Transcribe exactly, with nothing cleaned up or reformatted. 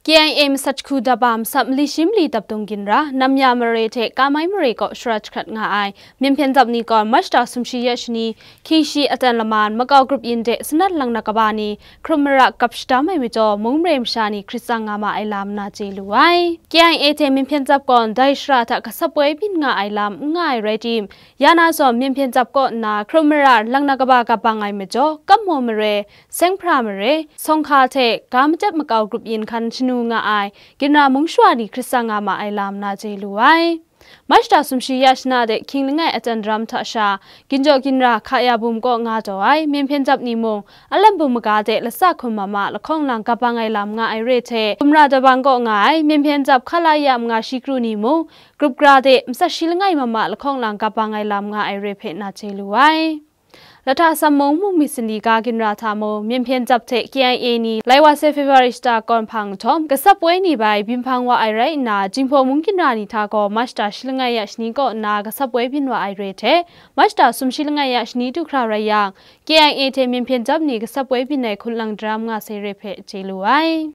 K I A masat jahku daba masat mali shi mali dap dung ginra, Namya mare hte Kamai mare kaw shara jahkrat nga ai Myen Hpyen Dap ni gaw March da sumshi ya shani, hkying shi aten laman makau grup yin de sanat lang na kaba ni hkrum mara kap shadam ai majaw, mung mare masha ni hkrit tsang nga ma ai lam na chye lu ai. K I A hte Myen Hpyen Dap gaw ndai shara hta gasap woi byin nga ai lam n nga ai rai tim, ya na zawn Myen Hpyen Dap kaw nna hkrum mara lang na kaba kap bang ai majaw, Kammo mare, Seng Hpra mare, Sawng Hka hte ga matep makau grup yin hkan shanu nga ai ginra mung shawa ni hkrit tsang nga ma ai lam na chye lu ai. March da sumshi ya shana de hkying langai aten daram hta sha, ginjaw ginra hka ya bum kaw nga taw ai Myen Hpyen Dap ni mung, alam bum maga de latsa hkum ma ma lahkawng lang kap bang ai lam nga ai re hte, Kumra Dabang kaw nga ai Myen Hpyen Dap hka la ya manga shi kru ni mung, grup gra de matsat shi langai ma ma lahkawng lang kap bang ai lam nga ai re hpe na chye lu ai. Lahta Sam mung, Mung Myit Sandi ga ginra hta mung, Myen Hpyen Dap hte K I A ni lai wa sai February shata kawn hpang nhtawm, gasap woi ni bai byin hpang wa ai rai nna, Jinghpaw mung ginra ni hta gaw March da shi langai ya shani kaw nna gasap woi byin wa ai re hte, March da sumshi langai ya shani du hkra rai yang, K I A hte Myen Hpyen Dap ni gasap woi byin ai hkun lang daram nga sai re hpe chye lu ai.